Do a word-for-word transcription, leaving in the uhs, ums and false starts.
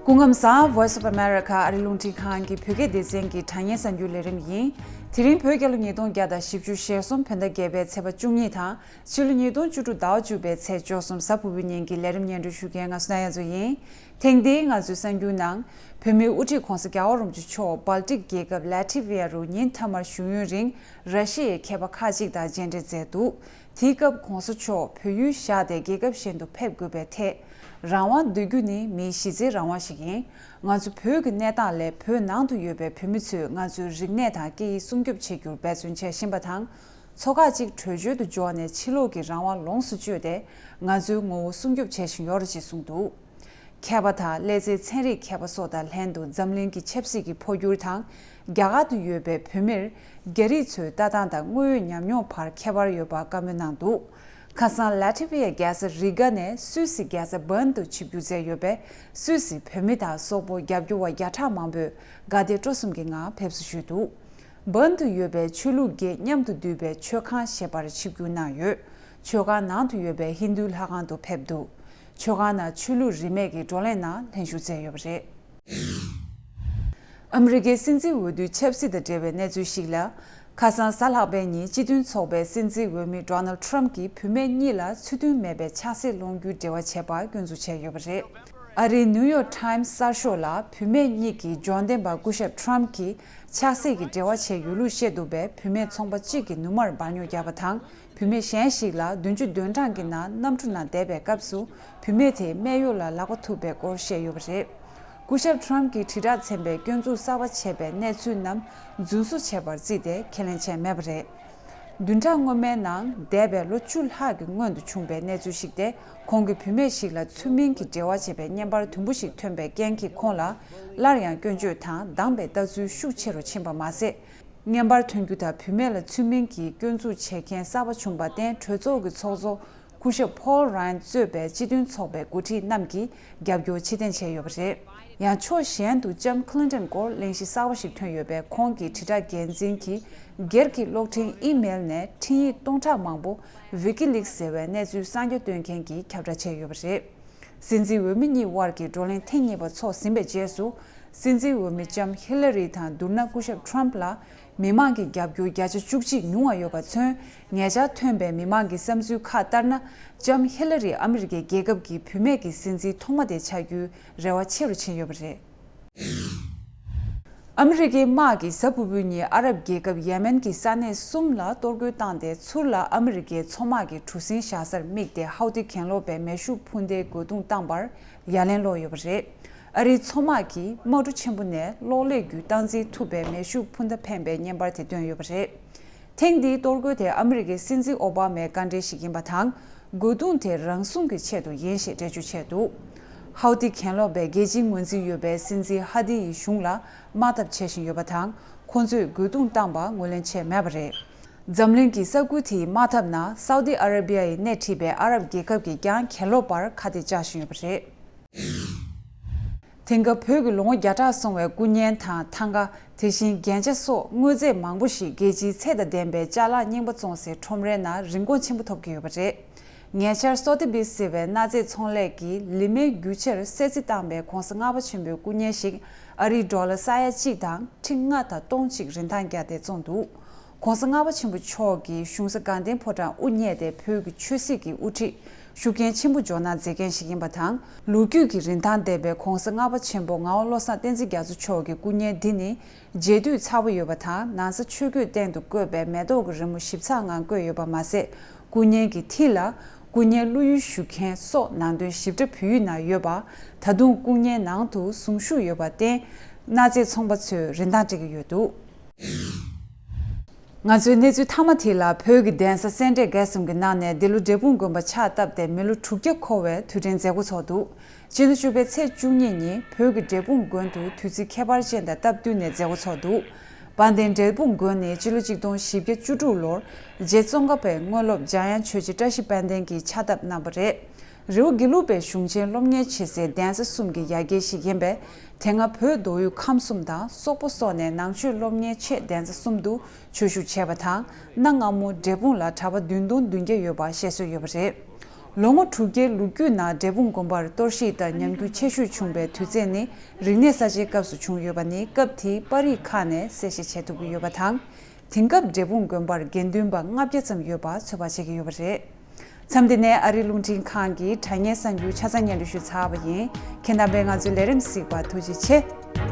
སྐུ་ཁམས་བཟང་། Voice of America ཨ་རི་རླུང་འཕྲིན་ཁང་གི་བོད་སྐད་སྡེ་ཚན་གྱི་དྲ་བརྙན་གསར་འགྱུར་ལས་རིམ་ཡིན། དེ་རིང་བོད་རྒྱལ་ལོ་ཉིས་སྟོང་བརྒྱ་དང་བཞི་བཅུ་ཞེ་གསུམ་བོད་ཟླ་བརྒྱད་པའི་ཚེས་པ་བཅུ་གཉིས་དང་ཕྱི་ལོ་ཉིས་སྟོང་བཅུ་དྲུག་ཟླ་བ་བཅུ་པའི་ཚེས་བཅུ་གསུམ་གཟའ་ཕུར་བུའི་ཉིན་གྱི་ལས་རིམ་སྙན་སྒྲོན་ཞུ་མཁན་ང་སོ་ན་ཡ་མཚོ་ཡིན། ཐེངས་འདིའི་ང་ཚོའི་གསར་འགྱུར་ནང་། བོད་མིའི་དབུ་ཁྲིད་༧གོང་ས་༧རྒྱལ་བ་རིན་པོ་ཆེ་མཆོག་སྦལ་ཏིག་རྒྱལ་ཁབ་ལ་ཏི་བྷི་ཡ་རུ་ཉིན་མཐའ་མར་བཞུགས་ཡུན་རིང་ར་ཤི་ཡའི་མཁས་པ་ཁག་ཅིག་དང་མཇལ་འཕྲད་མཛད་འདུག་དེའི་སྐབས་༧གོང་ས་མཆོག་བོད་ཡུལ་བཞག་སྟེ་རྒྱལ་ཁབ་གཞན་དུ་ཕེབས་དགོས་པའི་ཐད། རང་དབང་འདོད་རྒྱུ་ནི་མིའི་གཞི་རྩའི་རང་དབང་ཞིག་ཡིན། ང་ཚོ་བོད་ཀྱི་གནས་སྟངས་ལས་བོད་ནང་དུ་ཡོད་པའི་བོད་མི་ཚོས་ང་ཚོའི་རིག་གནས་དང་སྐད་ཡིག་སྲུང་སྐྱོབ་བྱེད་རྒྱུར་འབད་བརྩོན་བྱེད་བཞིན་པ་དང་། མཚོ་ཁག་ཅིག་བྲོས་བྱོལ་དུ་འབྱོར་ནས་ཕྱི་ལོགས་ཀྱི་རང་དབང་ལོངས་སུ་སྤྱོད་དེ་ང་ཚོའི་ངོ་བོ་སྲུང་སྐྱོབ་བྱེད་བཞིན་ཡོད་རེད་ཅེས་གསུངས་འདུག་མཁས་པ་དང་ཀླད་རྩའི་ཚན་རིག་མཁས་པ་སོགས་དང་ལྷན་དུ་འཛམ་གླིང་གི་ཆབ་སྲིད་ཀྱི་འཕོ་འགྱུར་དང་། རྒྱ་གར་དུ་ཡོད་པའི་བོད་མིར་རྒྱ་རིགས་ཚོའི་ལྟ་སྟངས་དང་དངོས་ཡོད་ཉམས་མྱོང་བར་ཁྱད་པར་ཡོད་པ་བཀའ་མོལ་གནང་འདུག་ཁ་སང་ལ་ཏི་བྷི་ཡའི་རྒྱལ་ས་རི་ག་ནས་སུད་སི་རྒྱལ་ས་བྷརན་དུ་ཆིབས་བསྒྱུར་མཛད་ཡོད་པའི་སུད་སི་བོད་མི་དང་སོག་པོ་རྒྱབ་སྐྱོར་བ་བརྒྱ་ཕྲག་མང་པོས་དགའ་དད་སྤྲོ་གསུམ་གྱི་ངང་ཕེབས་བསུ་ཞུས་འདུག་བྷརན་དུ་ཡོད་པའི་ཆོས་ལུགས་བརྒྱད་མཉམ་དུ་འདུས་པའི་མཆོད་ཁང་ཞེས་པར་ཆིབས་བསྒྱུར་གནང་ཡོད། མཆོད་ཁང་ནང་དུ་ཡོད་པའི་ཧིན་རྡུའི་ལྷ་ཁང་དུ་ཕེབས་འདུག་མཆོད་ཁང་ནང་ཆོས་ལུགས་རིས་མེད་ཀྱི་བགྲོ་གླེང་ནང་ལྷན་ཞུགས་མཛད་ཡོད་པ་རེད། ཨ་མི་རི་ཀའི་སྲིད་འཛིན་འོས་བསྡུའི་ཆབ་སྲིད་དང་འབྲེལ་བའི་གནས་ཚུལ་ཞིག་ལ། ཁ་སང་གཟའ་ལྷག་པའི་ཉིན་སྤྱི་མཐུན་ཚོགས་པའི་སྲིད་འཛིན་འོས་མི་Donald Trump གྱིས་བུད་མེད་གཉིས་ལ་ཚུལ་མཐུན་མེད་པའི་ཆགས་སྲེད་སློང་རྒྱུའི་འབྲེལ་བ་བྱས་པ་སྐྱོན་འཛུགས་བྱས་ཡོད་པ་རེད། ཨ་རིའི་New York Times གསར་ཤོག་ལ་བུད་མེད་གཉིས་ཀྱིས་འབྱོར་ལྡན་པ་སྐུ་ཞབས་Trump གྱིས་ཆགས་སྲེད་ཀྱི་འབྲེལ་བ་བྱས་ཡོད་ལུགས་བཤད་འདུག་པས། བུད་མེད་ཚོང་པ་གཅིག་གིས་ནུ་མར་འབར་ཉོག་བརྒྱབ་པ་དང་། བུད་མེད་གཞན་ཞིག་ལ་བདུན་ཅུ་དོན་གྲངས་ཀྱི་ནང་གནམ་གྲུ་ནང་བསྡད་པའི་སྐབས་སུ་བུད་མེད་དེས་སྨད་གཡོགས་ལ་ལག་པ་ཐུག་པའི་སྐོར་བཤད་ཡོད་པ་རེད། སྐུ་ཞབས་Trump གྱིས་དྲིལ་བསྒྲགས་ཚན་པས་སྐྱོན་འཛུགས་གསར་པ་བྱས་པའི་གནས་ཚུལ་རྣམས་རྫུན་བཟོ་བྱས་པར་བརྩིས་ཏེ་ཁས་ལེན་བྱས་མེད་པ་རེད། བདུན་ཕྲག་སྔོན་མའི་ནང་འདས་པའི་ལོ་བཅུ་ལྷག་གི་སྔོན་དུ་བྱུང་པའི་གནས་ཚུལ་ཞིག་སྟེ། ཁོང་གིས་བུད་མེད་ཞིག་ལ་ཚུལ་མིན་གྱི་འབྲེལ་བ་བྱས་པའི་བརྙན་པར་དུམ་བུ་ཞིག་ཐོན་པའི་རྐྱེན་གྱིས་ཁོང་ལ་སླར་ཡང་སྐྱོན་བརྗོད་དང་སྡང་པའི་ལྟ་ཚུལ་ཤུགས་ཆེ་རུ་ཕྱིན་པ་མ་ཟད། བརྙན་པར་ཐོན་རྒྱུ་དང་བུད་མེད་ལ་ཚུལ་མིན་གྱི་སྐྱོན་འཛུགས་བྱེད་མཁན་གསར་པ་བྱུང་བར་བརྟེན། གྲོས་ཚོགས་ཀྱི་ཚོགས་གཙོ་སྐུ་ཞབས་Paul Ryan གཙོས་པའི་སྤྱི་མཐུན་ཚོགས་པའི་འགོ་ཁྲིད་རྣམས་ཀྱིས་རྒྱབ་སྐྱོར་ཕྱིར་འཐེན་བྱས་ཡོད་པ་རེད། ཡང་ཕྱོགས་གཞན་དུ་ལྕམ་Clinton སྐོར་གླེང་གཞི་གསར་པ་ཞིག་ཐོན་ཡོད་པས། ཁོང་གི་དྲིལ་བསྒྲགས་འགན་འཛིན་གྱིས་སྒེར་གྱི་གློག་འཕྲིན་ཨི་མེལ་ནས་འཕྲིན་ཡིག་སྟོང་ཕྲག་མང་པོ་WikiLeaks ཟེར་བའི་གནས་ཚུལ་གསར་རྒྱག་སྟོན་མཁན་གྱིས་ཁྱབ་བསྒྲགས་བྱས་ཡོད་པ་རེད། སྲིད་འཛིན་འོས་མི་གཉིས་དབར་གྱི་བགྲོ་གླེང་ཐེངས་གཉིས་པ་འཚོགས་ཟིན་པའི་རྗེས་སུ། སྲིད་འཛིན་འོས་མི་ལྕམ་ཧི་ལ་རི་དང་བསྡུར་ན་སྐུ་ཞབས་Trump ལ་མི་མང་གི་རྒྱབ་སྐྱོར་བརྒྱ་ཆ་བཅུ་གཅིག་ཉུང་བ་ཡོད་པ་མཚོན། ཉེ་ཆར་ཐོན་པའི་མི་མང་གི་བསམ་ཚུལ་ཁག་ལྟར་ན། ལྕམ་ཧི་ལ་རི་ཨ་མི་རི་ཀའི་རྒྱལ་ཁབ་ཀྱི་བུད་མེད་ཀྱི་སྲིད་འཛིན་ཐོག་མ་དེ་ཆགས་རྒྱུའི་རེ་བ་ཆེ་རུ་ཕྱིན་ཡོད་པ་རེད། ཨ་མི་རི་ཀའི་དམག་གིས་གཟའ་ཕུར་བུའི་ཉིན་ཨ་རབ་རྒྱལ་ཁབ་ཡེ་མེན་གྱི་ས་གནས་གསུམ་ལ་གཏོར་རྒོལ་བཏང་སྟེ། ཚུར་ལ་ཨ་མི་རི་ཀའི་མཚོ་དམག་གི་གྲུ་གཟིངས་བཞག་སར་དམིགས་ཏེ། ཧའུ་ཏི་གྱེན་ལོག་པའི་མེ་ཤུགས་འཕུར་མདེལ་རྒོལ་རྡུང་བཏང་བར་ཡ་ལན་སློག་ཡོད་པ་རེད། ཨ་རིའི་མཚོ་དམག་གིས་དམག་གྲུ་ཆེན་པོ་ནས་གློག་ཀླད་བརྒྱུད་སྟངས་འཛིན་ཐུབ་པའི་མེ་ཤུགས་འཕུར་མདའ་འཕེན་པའི་བརྙན་པར་དེ་བཏོན་ཡོད་པ་རེད། ཐེངས་འདིའི་གཏོར་རྒོལ་དེ་ཨ་མི་རི་ཀའི་སྲིད་འཛིན་ཨོ་བྷ་མའི་བཀའ་འབྲེལ་ཞིག་ཡིན་པ་དང་། རྒོལ་རྡུང་དེ་རང་སྲུང་གི་ཆེད་དུ་ཡིན་ཞེས་འགྲེལ་བརྗོད་བྱས་འདུག་ཧའུ་ཏི་གྱེན་ལོག་པས་རྒྱལ་སྤྱིའི་ངོས་འཛིན་ཡོད་པའི་སྲིད་འཛིན་ཧ་དི་ཡི་གཞུང་ལ་དམག་འཐབ་བྱེད་བཞིན་ཡོད་པ་དང་། ཁོ་ཚོས་རྒོལ་རྡུང་བཏང་པ་ངོས་ལེན་བྱས་མེད་པ་རེད། འཛམ་གླིང་གི་ས་ཁུལ་དེའི་དམག་འཐབ་ནང་སའུ་ཏི་ཨ་ར་བི་ཡ་ཡིས་སྣེ་ཁྲིད་པའི་ཨ་རབ་རྒྱལ་ཁབ་ཀྱིས་ཀྱང་གྱེན་ལོག་པར་ཁ་གཏད་བཅག་བཞིན་ཡོད་པ་རེད། དེང་སྐབས་བོད་ཀྱི་ལོ་ངོ་བརྒྱ་ཕྲག་སོང་བའི་སྐུ་བརྙན་དང་ཐང་ག། དེ་བཞིན་རྒྱན་ཆ་སོགས་དངོས་རྫས་མང་པོ་ཞིག་རྒྱལ་སྤྱིའི་ཚད་དང་ལྡན་པའི་ཅ་ལག་རྙིང་པ་བཙོང་སའི་ཁྲོམ་རའི་ནང་རིན་གོང་ཆེན་པོ་ཐོབ་ཀྱི་ཡོད་པ་རེད། ཉེ་ཆར་སོ་ཐི་བི་ཟེར་བའི་གནའ་རྫས་ཚོང་ལས་ཀྱིས་ལི་མའི་རྒྱུ་ཆར་གསེར་རྩི་བཏང་པའི་༧གོང་ས་ལྔ་པ་ཆེན་པོའི་སྐུ་བརྙན་ཞིག་ཨ་རིའི་ཌོ་ལར་ས་ཡ་གཅིག་དང་ཁྲི་ལྔ་དང་སྟོང་གཅིག་རིན་ཐང་བརྒྱབ་སྟེ་བཙོངས་འདུག ༧གོང་ས་ལྔ་པ་ཆེན་པོ་མཆོག་གིས་གཞུང་ས་དགའ་ལྡན་ཕོ་བྲང་དབུ་བརྙེས་ཏེ། བོད་ཀྱི་ཆོས་སྲིད་ཀྱི་དབུ་ཁྲིད་ཤུགས་རྐྱེན་ཆེན་པོ་འཇོག་གནང་མཛད་མཁན་ཞིག་ཡིན་པ་དང་། ལོ་རྒྱུས་ཀྱི་རིན་ཐང་ལྡན་པའི་༧གོང་ས་ལྔ་པ་ཆེན་པོ་ངག་དབང་བློ་བཟང་བསྟན་འཛིན་རྒྱ་མཚོ་མཆོག་གི་སྐུ་བརྙན་འདི་ནི་མཇལ་དུས་ཚ་པོ་ཡོད་པ་དང་། ནང་ས་ཆོས་གོས་སྟེང་དུ་བཀོད་པའི་མེ་ཏོག་གི་རི་མོ་ཞིབ་ཚགས་ངང་བཀོད་ཡོད་པ་མ་ཟད། སྐུ་བརྙན་གྱི་མཐིལ་ལ་སྐུ་བརྙན་བླུ་ཡུལ་ཞུ་མཁན་སོགས་ནང་དོན་ཞིབ་ཕྲ་བོད་ཡིག་ནང་ཡོད་པ། ད་དུང་སྐུ་བརྙན་ནང་དུ་གཟུངས་གཞུག་ཡོད་པར་བརྟེན། གནའ་རྫས་ཚོང་པ་ཚོས་རིན་ཐང་སྤྲད་ཀྱི་ཡོད་འདུག་ང་ཚོའི་གནས་ཚུལ་མཐའ་མ་དེ་ལ། བོད་ཀྱི་གདན་ས་སེ་འབྲས་དགེ་གསུམ་གྱི་ནང་ནས་འདི་ལོ་འབྲས་སྤུངས་དགོན་པ་ཕྱག་བཏབ་སྟེ་མི་ལོ་དྲུག་བརྒྱ་འཁོར་བའི་དུས་དྲན་མཛད་སྒོ་ཚོགས་འདུག་སྤྱི་ཟླ་བཅུ་པའི་ཚེས་བཅུ་གཉིས་ཉིན་བོད་ཀྱི་འབྲས་སྤུངས་དགོན་དུ་དུས་ཚིགས་ཁྱད་པར་ཅན་དང་སྟབས་བསྟུན་ནས་མཛད་སྒོ་ཚོགས་འདུག་དཔལ་ལྡན་འབྲས་སྤུངས་དགོན་ནི་སྤྱི་ལོ་གཅིག་སྟོང་བཞི་བརྒྱ་བཅུ་དྲུག་ལོར་རྗེ་ཙོང་ཁ་པའི་དངོས་སློབ་འཇམ་དབྱངས་ཆོས་རྗེ་བཀྲ་ཤིས་དཔལ་ལྡན་གྱིས་ཕྱག་བཏབ་གནང་བ་རེད། རི་བོ་དགེ་ལུགས་པའི་གཞུང་ཆེན་སློབ་གཉེར་བྱེད་སའི་གདན་ས་གསུམ་གྱི་ཡ་གྱལ་ཞིག་ཡིན་པས། དེ་སྔ་བོད་མདོ་དབུས་ཁམས་གསུམ་དང་སོག་པོ་སོགས་ནས་ནང་ཆོས་སློབ་གཉེར་ཆེད་གདན་ས་གསུམ་དུ་ཆོས་ཞུགས་བྱས་པ་དང་། གནའ་སྔ་མོ་འབྲས་སྤུངས་ལ་གྲྭ་པ་བདུན་སྟོང་བདུན་བརྒྱ་ཡོད་པ་བཤད་སྲོལ་ཡོད་པ་རེད། ལོ་ངོ་དྲུག་བརྒྱའི་ལོ་རྒྱུས་ནང་འབྲས་སྤུངས་དགོན་པར་གཏོར་བཤིག་དང་ཉམས་རྒུད་ཆེ་ཤོས་བྱུང་བའི་དུས་ཚོད་ནི་རིག་གནས་གསར་བརྗེའི་སྐབས་སུ་བྱུང་ཡོད་པ་ནི་སྐབས་དེའི་པར་རིས་ཁག་ནས་གསལ་བཤད་བྱེད་ཐུབ་ཀྱི་ཡོད་པ་དང་། དེང་སྐབས་འབྲས་སྤུངས་དགོན་པར་དགེ་འདུན་པ་ལྔ་བརྒྱ་ཙམ་ཡོད་པ་ཚོད་དཔག་བྱེད་ཀྱི་ཡོད་པ་རེད། མཚམས་འདི་ནས་ཨ་རིའི་རླུང་འཕྲིན་ཁང་གི་དྲ་བརྙན་གསར་འགྱུར་ཆ་ཚང་སྙན་སྒྲོན་ཞུས་ཚར་བ་ཡིན། ཁྱེད་རྣམ་པས་ང་ཚོའི་ལས་རིམ་གཟིགས་པར་ཐུགས་རྗེ་ཆེ།